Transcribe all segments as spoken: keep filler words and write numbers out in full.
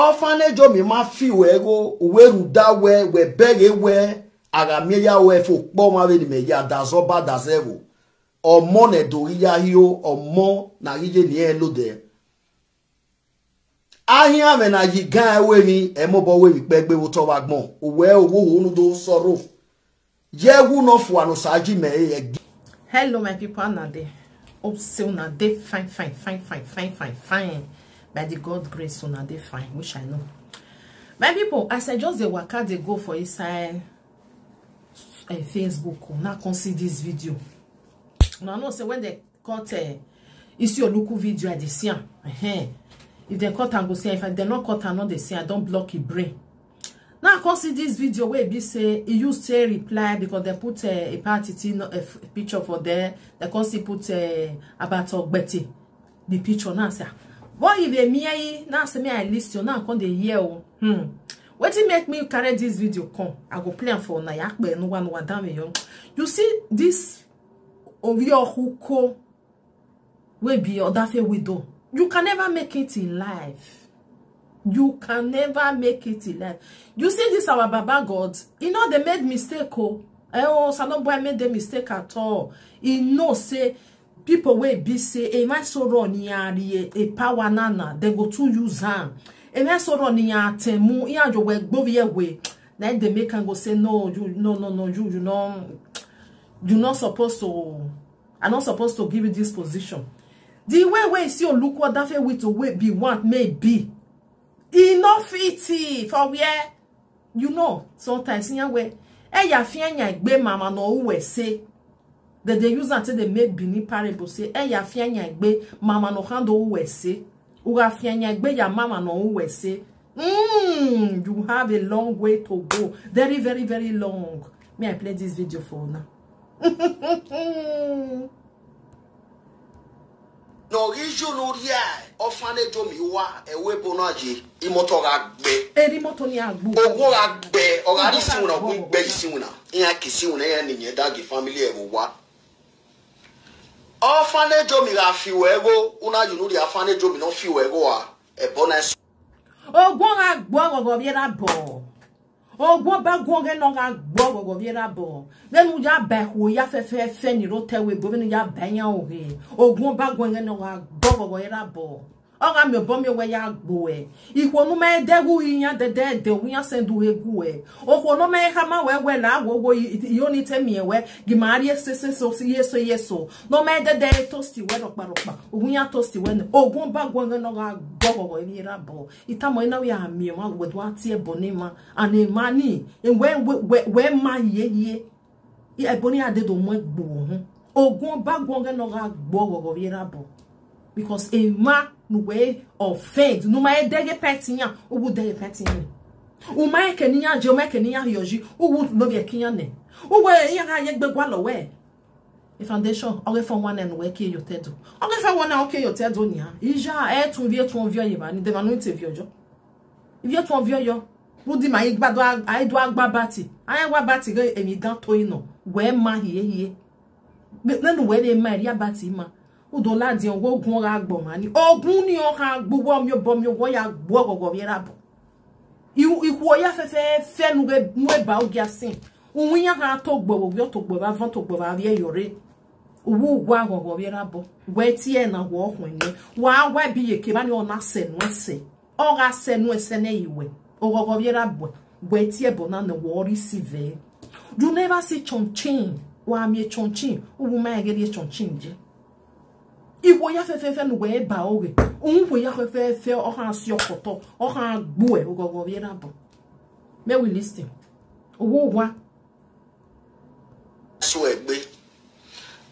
Ọfanejomi ma fi ruẹ igho, uwẹ rhunmwuda wẹ, wẹ bẹghe wẹ, a gha miẹn ya ruẹ fo kpọ ọmwa vbene imẹ ya da zẹ ọba da zẹ ẹvbo. Ọmọ ne do ghi ya hio, ọmọ ne a ghi ye ne irẹn lodẹ. Ahianmwẹ ne a yi gan ẹre emwi, ẹ mobọ ru emwi kpẹgbe vbe otọ vbe agbọn. Uwẹ owowo unu do sọrọ. Ye ẹwu ne ọ fua ne Osa ji mẹ ẹre ẹgi. Hello, my people, how una dey? Hope say una dey fine, fine, fine, fine, fine, fine, fine. By the God grace, una dey fine, which I know. My people, as I just dey waka dey go for inside, eh, Facebook, una come see this video. Una know say when they cut, eh, Isioluku video, I dey see am. Ehen. If they cut am, go see am. If they no cut am, no dey see am. I don block e brain. Now I come see this video wey be say e use say reply because they put, eh, a part it in a f- picture for there. They come still put, eh, about Ogbete, the picture. Now I say, ah, what if they me? Now I say me I listen. Now I come dey hear o. Hmm. Wetin make me carry this video come? I go play am for una. Yakpe nuwa nuwa down me yo. You see this Oviohuko wey be Odafe widow. You can never make it in life. You can never make it in life. You see this our Baba God, he know they made mistake o. Eh, oh, Osanobua made the mistake at all. He know say people wey be say, "Eh, my so run a power nana, they go to use am." Eh, my so run a temu, he a jo we gbovi ewe. Na they make am go say, "No, you, no, no, no, you, you know, you not supposed to, I'm not supposed to give you this position." The way wey Isioluku Odafe widow wey be want maybe. E no fit for where, you know, sometimes, yeah, where, eh, ya fian ya gbe mama no who we say. They, they use that to they make Benin parable say, eh, ya fian ya gbe mama no hand who we say. U gha fian ya gbe ya mama no who we say. Mm, you have a long way to go. Very, very, very long. May I play this video for now? Ne ọ ghi yu ne u rhia Ọfanejomi ua, ẹvbo ebo na ye, imọto gha gbe. Eri moto ni agbu. Ogun gha gbe, ọ gha rhie isinwina, ogun gbe isinwina. Iran ke isinwina, iran ni yẹn da gie family ẹvbo wa. Ọfanejomi gha fi ruẹ igho, u na yu ne u rhia Ọfanejomi ne ọ fi ruẹ igho a, ẹbọ na eso. Ogun gha gbe ọghọghọ vbe erha bọ. Ogun ọba guọghọ ne ọ gha gbe ọghọghọ vbe erha bọ. Vbene u ya ba ikhuo ya fẹfẹfẹ ni rre otọ ẹvbo ebo, vbene u ya ba iran oghe. Ogun ọba guọghọ ne ọ gha gbe ọghọghọ vbe erha bọ. Ọ gha miẹn obọ miẹn wẹ ya gbe uẹ. Ikhuo ne u ma dẹghe iran dẹdẹdẹ, u iran sẹ do he gu uẹ. Okhuo ne ọ ma khama wẹ wẹ la wo wo, i, i, i oni te miẹn wẹ, gi ma rrie sese so, yeso yeso. Ne ọ ma dẹdẹ toast wẹ rọkpa rọkpa, u iran toast wẹ nẹ. Ogun ọba guọghọ ne ọ gha gbe ọghọghọ vbe erha bọ. I tama ẹre na, wẹ a miẹn ọmwa, wẹ do a tie ẹbọ ne emwa, and emwa ni, wẹ, wẹ, wẹ, wẹ ma hie hie. Ẹbọ ne iran dede mu ẹgbe uhunmwu. Ogun ọba guọghọ ne ọ gha gbe ọghọghọ vbe erha bọ. Because emwa ne uwẹ offend, ne u ma dẹghe pẹnti iran, u wu dẹghe pẹnti iran nẹ. U ma rẹn eke ne iran je, u ma rẹn eke ne iran rhiọyi, u wu ne ovbi ẹki iran nẹ. U wẹ iran gha ye egbe gualọ wẹ. E foundation, ọ ghe fo wan ne uwẹ kie ye otọ Ẹdo. Ọ ghe fo wan ne ọ kie ye otọ Ẹdo nian. Iya, ẹ tun ivie tun ovbi ọye evba ni, de emwa ne u te viọ yọ. Ivie tun ovbi ọye. Rhunmwuda ima i gba do a, a i do a gba bati. A i wa bati ghe emwi dan to inọ. Wẹ ma hie hie. Vbene uwẹ vbe ma erria bati ima. U do ladian, wẹ ogun ọ gha gbe ọmwa ni. Ogun ni ọ gha gbe uwẹ, ọ miẹn obọ miẹn wẹ ọ ya gbe ọghọghọ vbe erha bọ. I, ikhuo ya fẹfẹfẹ ne u ghe, ne u ba ogia sin. Uwu iran gha togbo vbe ovbi, ọ togbo vbe avọn, togbo vbe avbiẹ yọ rre. U wu uwa ghọghọ vbe erha bọ. Wẹ tie ẹre na, wẹ ọ khuẹn nẹ. Wa wa bi ye ke evba ni, ọ na sẹ nuẹn sẹ. Ọ gha sẹ nuẹn sẹ nẹ yi wẹ. Oghọghọ vbe erha bọ. Wẹ tie ẹbọ na nẹ, wẹ ọ rhie isi vẹ. You never see Chọnchin. Wa miẹn Chọnchin. U wu ma rẹn ghe rhie Chọnchin je. Ikhuo ya fẹfẹfẹ ne uwẹ ba oghe. Uhunmwu ikhuo ya fẹfẹfẹ, ọ kha si ọkpọtọ, ọ kha gbe uẹ oghọghọ vbe erha bọ. May we listen. Owa owa. Suẹgbe.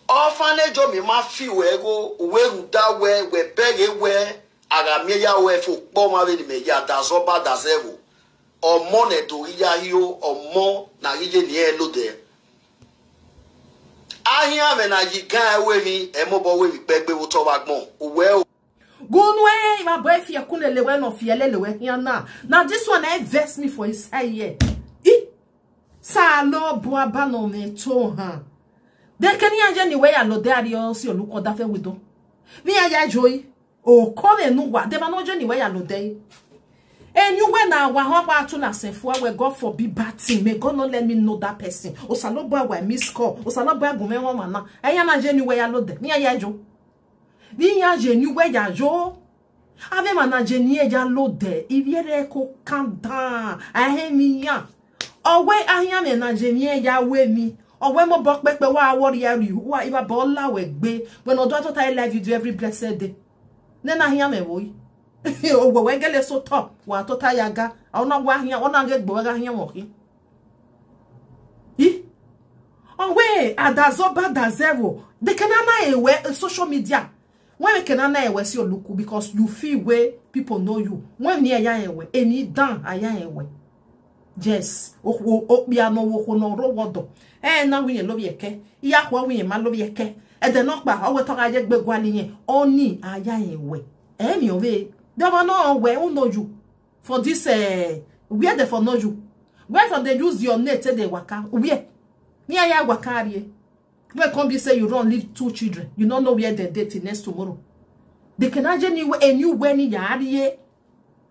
Ọfanejomi ma fi ruẹ igho, uwẹ rhunmwuda wẹ, wẹ bẹghe wẹ, a gha miẹn ya ruẹ fo kpọ ọmwa vbene imẹ ya da zẹ ọba da zẹ ẹvbo. Ọmọ ne do ghi ya hio, ọmọ ne a ghi ye ne irẹn lodẹ. Ahianmwẹ ne a yi gan ẹre emwi, ẹ mobọ ru emwi kpẹgbe vbe otọ vbe agbọn. Uwẹ o. Gu nuẹn, I ma bọ e fi ẹkun lele wẹ ne ọ fi ẹlẹ lele wẹ khian na. Na this one na vex me for inside here. I, Osanobua ba nọ mwẹ to han. De kẹ ne iran ye ne uwẹ ya lodẹ, a rhie ọse olukọ dafe wido. Vbe iran ya joyi. Okọ vbe ne uwa, de emwa ne ọ ye ne uwẹ ya lodẹ. Eni uwẹ na wa họn wa tu na sẹ fua wẹ, God forbid bad thing. May God not let me know that person. Osanobua wa miss call. Osanobua gu mwẹ họn ọmwa na. Ẹyan na ye eni uwẹ ya lodẹ. Iran ya yo. Vbe iran ye eni uwẹ ya yo. Avbe emwa na ye eni ya lodẹ. Ivbi ẹre ko calm down. A he emwi iran. Ọ wẹ ahianmwẹ na ye emwi ya ru emwi. Ọ wẹ mobọ kpẹkpẹ wa wọ rhia ri uwa ivba bọ la wẹ gbe. Wẹ ne ọ do tota live video every blessed day. Nene ahianmwẹ vbo yi. Owẹ wẹ gele sẹ otọ, wa tota ya ga. Ọ na wa hian, ọ na ghe gbe wẹ gha hian mwẹ ọkhin. I? Ọ wẹ adazọ ba adazẹvbo. De kẹ na na e wẹ social media. Wẹ vbe kẹ na na e wẹ si oluku because you feel way people know you. Wẹ ni a ya rẹn wẹ, eni dan a ya rẹn wẹ. Yes, okpia nọ wo okhuo nọ rre owọdọ. Ẹ na wẹ irẹn lovbiẹ kẹ, iyakhua wẹ irẹn ma lovbiẹ kẹ. Ẹdẹ nọkpa, ọ wẹ te ọ gha ye egbe gualọ irẹn, ọni a ya rẹn wẹ. Ẹ miẹn ọvbe, de ọmwa nọ wẹ, who know you? For this, eh, where they for know you? Where for they use your name take they waka? Where? Me I ya waka rrie. When come be say you run leave two children, you no know where they dey till next tomorrow. They can imagine you anywhere ni ya rrie.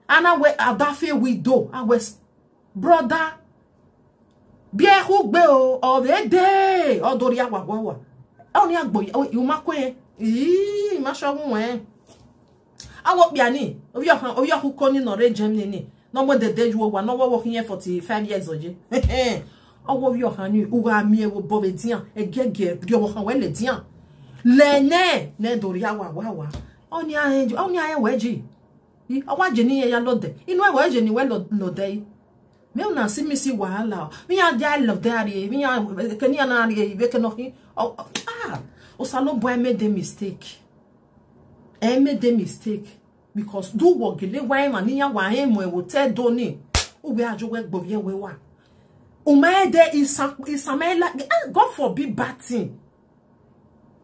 Ana we adafe widow, a we s-, brother. Biẹ khu gbe o, ọ vbe de, ọ do rhia wa wa wa. Ọ ni agbo, u ma kue, ii, ma shọ wu wẹn. Awọ okpia ni, ovbi ọkhan, ovbi ọkhan uko ni nọ rre Germany ni, ne ọ mu dede yu owa, ne ọ wẹ ọvbokhan irẹn forty five years ọ ye. Ọ wẹ ovbi ọkhan ni, u gha miẹn vbe obọ vbe edian, ẹgiẹgiẹ rhie ọvbokhan wẹ ladian. Lẹ nẹ, ne do rhia wa wa wa. Ọ ni a rẹn, ọ ni a rẹn wẹ ji. I, ọ wa je ne irẹn ya lọdẹ. Inu ẹvbo je ne wẹ lọ-, lọdẹ yi. Mẹ una si mi si wahala o. Vbe iran dia lọdẹ a rrie, vbe iran, kẹ ne iran na rrie, vbe kẹ nọ khin. Ọ, ọ, ah, Osanobua made a mistake. Ẹ made a mistake. Because do wọ gele wa emwa ne iran wa rẹn mu ẹvbo te do ni. Uwẹ a jọ wẹ gbe ovbi ẹvbo wa. U ma de isan, isan ma la, ah, God forbid bad thing.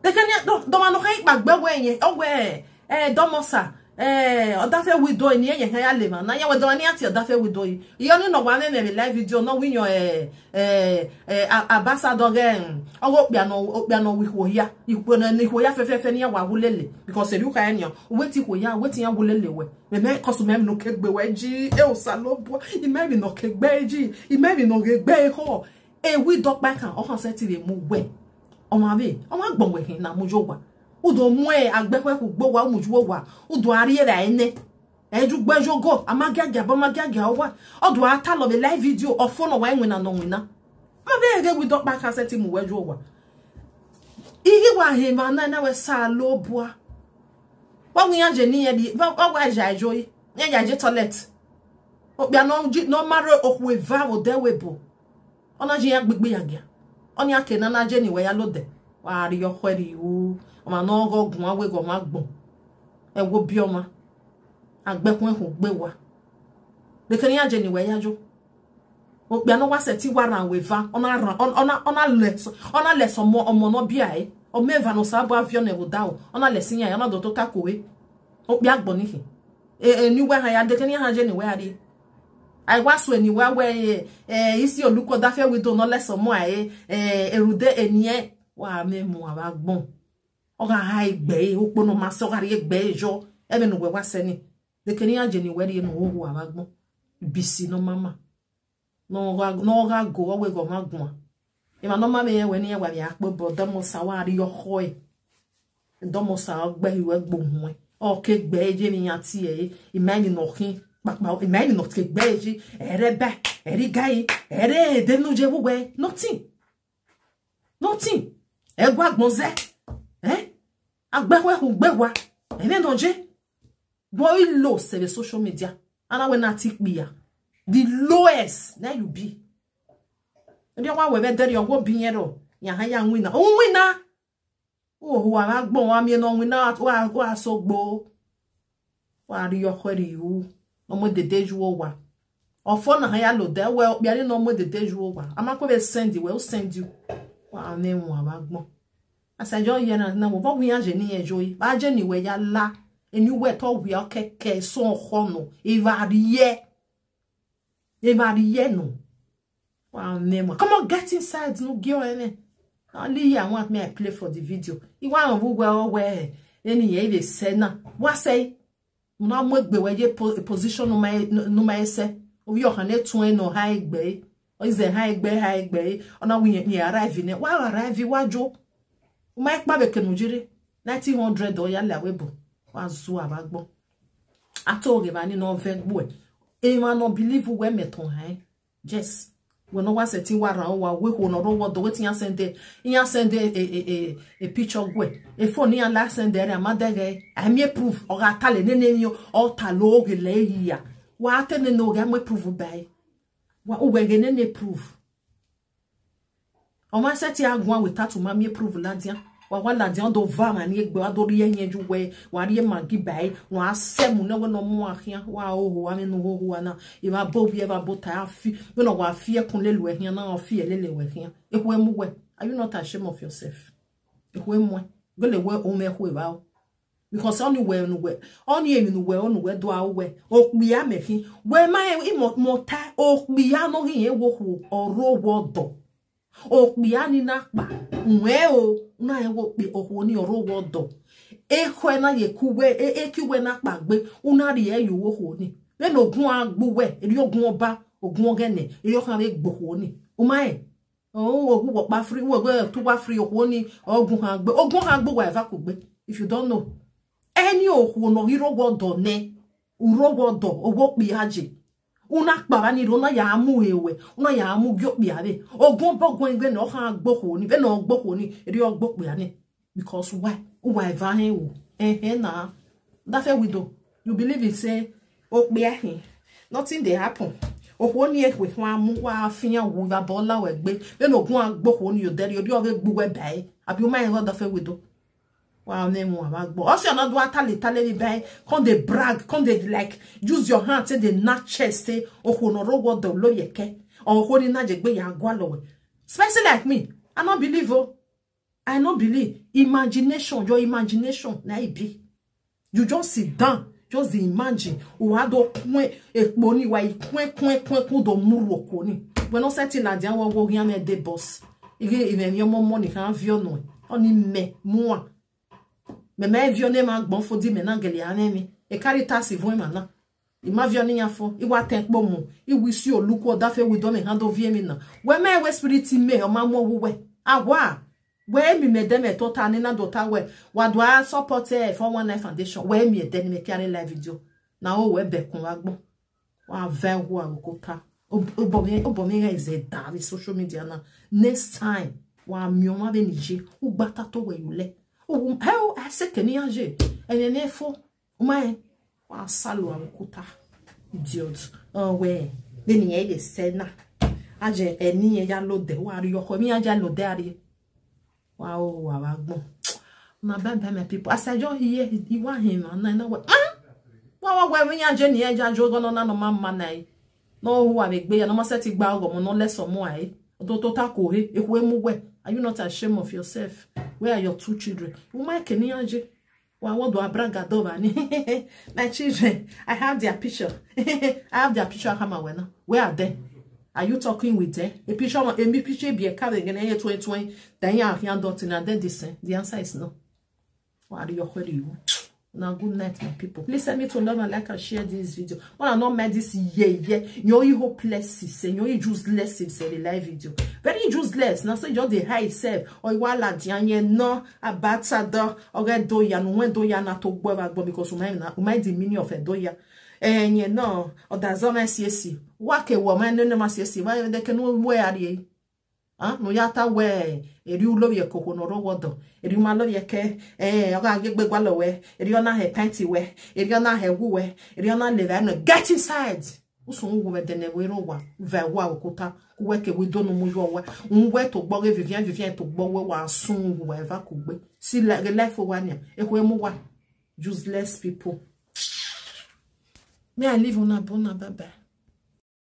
Dekẹni, dọ-, dọmwa ne ọ khẹ ikpa gbe wẹ yẹn, ọ wẹ, eh, dọmọsa, eh, ọdafe widow ni, ẹyẹn khẹ ya le emwa na, yẹn wẹ dọmwa ne iran tie ọdafe widow yi. Iyọ ni nọ wa mwẹ mwẹ vbe live video, nọ wẹ iyọn, eh, eh, eh, a-, Ambassador ghẹ, mm, ọ wẹ okpia nọ, okpia nọ wẹ ikhuo hia, ikhuo nọ, ne ikhuo hia fẹfẹfẹ ne iran wa wu lele, because erriọ u kha rẹn nian, u wẹ te ikhuo hia, u wẹ te iran wu lele wẹ. Mẹ mẹ, cause mẹ emwi ne ọ ke gbe wẹ ji, e Osanobua, I ma emwi ne ọ ke gbe ji, I ma emwi ne ọ ghe gbe ekhọ. Ewi dọkpa kan, ọ khọn sẹtin vbe mu wẹ. Ọmwa vbe, ọmwa gbọn wẹ khin na mu yo owa. U do mu agbẹkhuẹ khu gbe owa, u mu yo owa. U do a rrie vbe a nẹ. Ẹ ju gbe yo go, a ma giagia, a ma giagia owa. Ọ do a talọ vbe live video, ọ fo nọ wa iwinna nọ winna. Ma vbe ghe ewi dọkpa kan sẹtin mu wẹ yo owa. I ghi wa hẹ emwa na, na wẹ Osanobua. Wa wi iran je ne irẹn rrie, wa, wa wa ya yo yi, iran ya je toilet. Okpia ne ọ ji, ne ọ ma rre okhuo eva vbe odẹ ẹvbo ebo. Ọ na je iran gbigbi ya gia. Ọ ni a ke na na je ne wẹ ya lodẹ. Wa rrie ọkhọe rrie ru, ọmwa ne ọ ghe guan wẹ ghe ọmwa gbọn. Ẹ wo biẹ ọmwa. Agbẹkhuẹn khu gbe wa. Dekẹni iran je ne wẹ ya yo. Okpia ne ọ wa sẹtin wa rran wẹ eva, ọ na rran, ọ, ọ na, ọ na lẹ, ọ na lẹ sẹ ọmọ, ọmọ ne ọ biẹ ẹre. Ọ miẹn eva ne Osanobua viọ nẹ vbe odaro, ọ na lẹ sẹ iran, ọ na do tota kue. Okpia agbọn ni khin. E, e, ne uwẹ họn ya dekẹni iran je ne wẹ a rrie. A i wa suẹn ne uwẹ wẹ, e, e, isi oluku ọdafe widow ne ọ lẹ sẹ ọmọ ẹre, e, e, rhunmwuda eni ẹre, wa mwẹ mu avbe agbọn. Ọ gha ha egbe ẹre, ukpo ne ọ ma sẹ, ọ gha rhie egbe ẹre yọ, ẹmwẹ ne uwẹ wa sẹ ni. Dekẹni iran je ne wẹ rrie ne u ho avbe agbọn. Ibisi ne ọ ma ma. Ne ọ gha, ne ọ gha go, ọ wẹ ghe ọmwa guan. Emwa ne ọ ma mwẹ irẹn wẹ ne iran wa vbe a kpe obọ, dọmọsa wa rrie ọkhọe. Dọmọsa ọ gbe iruẹ gbe ohuẹn. Ọ ke gbe ẹre ye emwi iran tie ẹre. I ma emwi ne ọ khin kpakpa, i ma emwi ne ọ ke gbe ẹre ye. Ẹre ẹba, ẹre igari, ẹre ede ne u ye vbe uwẹ. Nothing. Nothing. Ẹ gua agbọn zẹ. Eh? Agbẹkhuẹn khu gbe wa. Ẹmwẹ ne ọ ye. Wẹ i lo sẹ vbe social media. Ana wẹ na ti kpia. The lowest na you be. Erriọ wa wẹ vbe ẹdẹrriọ, wẹ obi irẹn rrọọ, ya ha ya winna. U winna. U ho avbe agbọn, wa miẹn ne ọ winna, wa, wa sogbo. Wa rrie ọkhọe rrie ru, ne ọ mu dede yu owa. Ọfọ na ha ya lodẹ wẹ okpia ni ne ọ mu dede yu owa. A ma kue vbe send wẹ, u send you. Wa mwẹ mu avbe agbọn. Asajọ ye na, na wọ, vbe ọ wẹ iran je ne irẹn yo yi, vbe a je ne wẹ ya la, eni uwẹ te ọ wia kẹkẹ, eso ọkhọ nọ, evba rrie, evba rrie nọ. Wa mwẹ mu. Come on, get inside, ne u gie ọnrẹn mwẹ. Only here I want me I play for the video. I wa rẹn vbe uwẹ ọ wẹ, eni yẹn i vbe sẹ na. Wa sẹ, U na mu egbe wẹ ye po-, position ne u ma, ne u ma sẹ. Ovbi ọkhan ne tuẹn ne ọ ha egbe. Ọ i zẹ ha egbe, ha egbe. Ọ na wẹ irẹn, irẹn arrive nẹ. Wa arrive, wa jo. U ma kpa vbe eke ne u ye rre. Nineteen hundred ọ ya la wẹ ebo. Wa zua vbe agbọn. A to ghe evba ni ne ọ vẹ gbuẹ. Emwa ne ọ believe wẹ mẹ tọn hẹn. Yes. Wẹ ne ọ wa sẹtin wa rhan uwa, wẹ khuo ne ọ rre owa ọdọ, wẹ te iran send, iran send e, e, e, e, e picture guẹ. E phone ne iran la send ẹre, a ma dẹghẹ, a miẹn proof, ọ gha ta le nene emwi, ọ ta le oghe lẹ hia. Wa te nene oghe, a mu proof ba ẹre. Wa, uwẹ ghe nene proof. Ọ ma sẹtin a guan without u ma miẹn proof ladian. Wa wa ladian, ọ do va ma ni egbe, wa do rhie ẹhiẹn ye uwẹ, wa rhie Maggi ba ẹre, wa sẹ mu nẹ wẹ ne ọ mu a khian, wa hoho, a mwẹ ne u hoho a na. Evba bo vbiẹ, evba bo ta, a fi, vbene ọ wa fi ẹkun lele uwẹ khian na, ọ fi ẹre lele uwẹ khian. Ekhue mu wẹ. Are you not ashamed of yourself? Ekhue muẹn. Gele wẹ o mwẹ ekhue evba o. Because ọni wẹ ne uwẹ, ọni emwi ne uwẹ, ọni uwẹ do a uwẹ. Okpia mẹ khin. Wẹ ma rẹn, imọ, mọ ta, okpia nọ ghi rẹn wo okhuo, ọ rre owa ọdọ. Okpia ni na kpa, uwẹ o, u na rẹn wo okpia, okhuo ni ọ rre owa ọdọ. Ekhọe na ye ku wẹ, e, e ki wẹ na kpa gbe, u na rhie ẹre ye uwu okhuo ni. Vbene ogun a gbe uwẹ, erriọ ogun ọba, ogun ọghẹnẹ, erriọ ọ khan vbe gbe okhuo ni. U ma rẹn? Ọ, uwẹ gu wẹ ọkpa free, uwẹ gu tu uwa free, okhuo ni, ọ gun khan gbe, ogun khan gbe uwa eva kugbe. If you don't know, any okhuo ne ọ ghi rre owa ọdọ nẹ, u rre owa ọdọ, owa okpia je. U na kpa vba ni rre, u na ya mu he wẹ, u na ya mu gie okpia vbe. Ogun ọba, ogun ẹghẹnẹ, ọ khan gbe okhuo ni, vbene ọ gbe okhuo ni, erriọ ọ gbe okpia ni. Because why? Uwa eva hẹn o. Ẹhẹn na. Dafẹ Wido, you believe in say okpia khin? Nothing dey happen. Okhuo ni ekhue khuan mu, wa fian wu vbe abọ la wẹ gbe. Vbene ogun a gbe okhuo ni yo dẹrriọ, erriọ ọ vbe gbe uwẹ ba ẹre. Abi u ma rẹn ighe Dafẹ Wido? Wa mwẹ mu a vbe agbọn. Ọ sẹ ọ na do a tale tale ni ba ẹre. Come dey brag, come dey, like, use your hand take dey knack chest say okhuo ne ọ rre owa ọdọ lo ye ẹkẹ. Or okhuo ni na je gbe ya gualọ wẹ. Person like me, I no believe o. I no believe. Imagination, your imagination, na e be. You just sit down, just dey imagine. U wa do kuen ekpo ni, wa i kuen, kuen, kuen, kuen, do mu ru oko ni. Wẹ ne ọ sẹtin ladian, wẹ wo ghian mwẹ de boss. Ighe imẹ emwi ọmọmọ ni khan viọ nọ. Ọni mẹ, muan. Mẹ ma viọ ne emwa agbọn fo di mẹ na gele a mwẹ emwi. E carry taxi vuọn emwa na. I ma viọ ne iran fo, I wa tẹn kpo mu, I wi si oluku Dafẹ Wido, mẹ khan do viọ emwi na. Wẹ mẹ wẹ spirit mẹ, ọ ma mu ọghe uwẹ. A wa, wẹ emi mẹ ẹdẹ mẹ tota ne na do ta wẹ, wa do a support, eh, four one nine Foundation, wẹ emi ẹdẹ ne mẹ kia rre live video. Na o wẹ bẹkun vbe agbọn. Wa vẹ wu aro kota. Ob-, obọ mwẹ, obọ mwẹ ighẹ zẹ da vbe social media na. Next time, wa miẹn ọmwa vbene I ye, u gba ta to wẹ ye ulẹ. U, hẹ o, a sẹ ke ne iran ye. Ẹmwẹ ne fo. U ma rẹn, wa salu aro kota. Idiot. Ọ wẹ, vbene iran ye sẹ na. A je ẹni iran ya lodẹ, wa rhie ọkhọ, emwi iran ya lodẹ a rhie. Wa o, wa vbe agbọn. Na bye bye, my people. As I just hear, I wa hẹn emwa na, na wẹ, ah? Wa wa wẹ, emwi iran je ni, iran ya yo ọghọ nọ na, nọ ma ma na, eh? Nọ hu a vbe gbe ya, nọ ma sẹtin gba ọghọ mọ, nọ lẹ sọmọ a, eh? Do tota ko he, ekhue mu wẹ. Are you not ashamed of yourself? Where are your two children? U ma ke ne iran ye. Wa wọ do a brag adọ vba ni. My children, I have their picture. I have their picture, a khama wẹ na. Where are they? Are you talking with them? A picture, a mi picture bi ẹ ka vbe gene ye tuẹn tuẹn. Then ya khian dot na de this, eh? The answer is no. Wa rhie ọkhọ rhie ru. Now, good night, my people. Please help me to love and like and share this video. Wanna not make this yeye. You're hopeless, sis. You're useless, sis. The live video. Very useless. Now, say just the high self. Or you are la dianye no. Abata do. Or get do ya. No, when do ya na to go ever go because you might not, you might the meaning of a do ya. Eh, nye no. Or that's all my C S C. Wa ke wo, my no, no, my C S C. Why they can know where are you? Ah, ne u ya ta wẹ, erriọ u lovbiẹ ke okhuo ne ọ rre owa ọdọ, erriọ u ma lovbiẹ kẹ, eh, ọ gha gie egbe gualọ wẹ, erriọ ọ na hẹ pant wẹ, erriọ ọ na hẹ ẹwu wẹ, erriọ ọ na levba nẹ, get inside. Usun uwu vbe ẹdẹnẹ vbe rre owa, vẹ ẹwu aro kota, ku wẹ ke Wido ne u mu yọ wẹ, u wẹ to gbọ ghe vivian, vivian to gbọ wẹ, wa sun uwu wa eva kugbe. Si la-, ghe life owa nian, ekhue mu wa. Useless people. Me, I leave una, bona, bye bye.